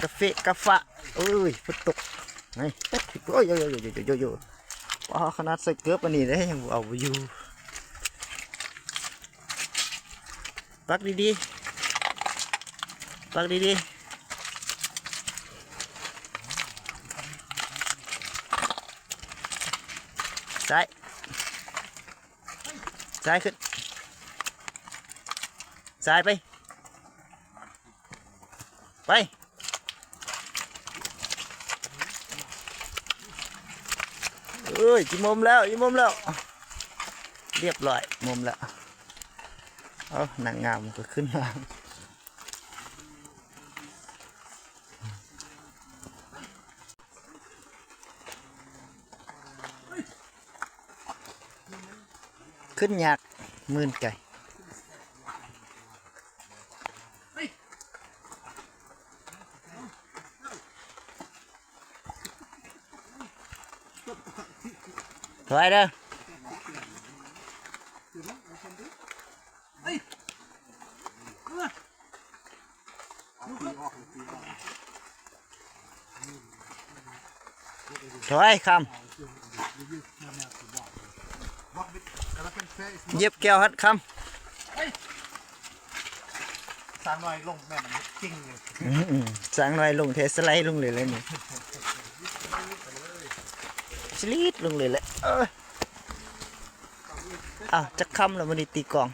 ກະເຟະກະຟະ. ໂອ້ຍ ຝົນຕົກ. ນີ້ ໂອ້ຍ ໂອ້ຍ ໂອ້ຍ ໂອ້ຍ ໂອ້ຍ ໂອ້ຍ. ປ້າ ຂະໜາດໃສ່ເກີບປານນີ້ເດ້ ຍັງເອົາບໍ່ຢູ່. ປັກດີໆ ປັກດີໆ. ຊ້າຍ ຊ້າຍຂຶ້ນ ຊ້າຍໄປ ໄປ. ເອີຍ ຈິໝົມແລ້ວ ຈິໝົມແລ້ວ ລຽບຮ້ອຍ ໝົມແລ້ວ. ເອົາ ນາງງາມກໍຂຶ້ນມາ. ຂຶ້ນຍາກ ໝື່ນໄກ. ຖອຍເດີ. ຖອຍຄຳ ຢຽບແກ້ວຫັ້ນຄຳ. ຊ້າງນ້ອຍລົງແມ່ນຈິງເລີຍ. ອືມ ຊ້າງນ້ອຍລົງແທ້ ສະໄລລົງເລີຍແຫຼະນີ້ ສະລີດລົງເລີຍແຫຼະ. ເອີ ອ້າວ ຈັກຄຳແລ້ວມື້ນີ້ຕີກອງ?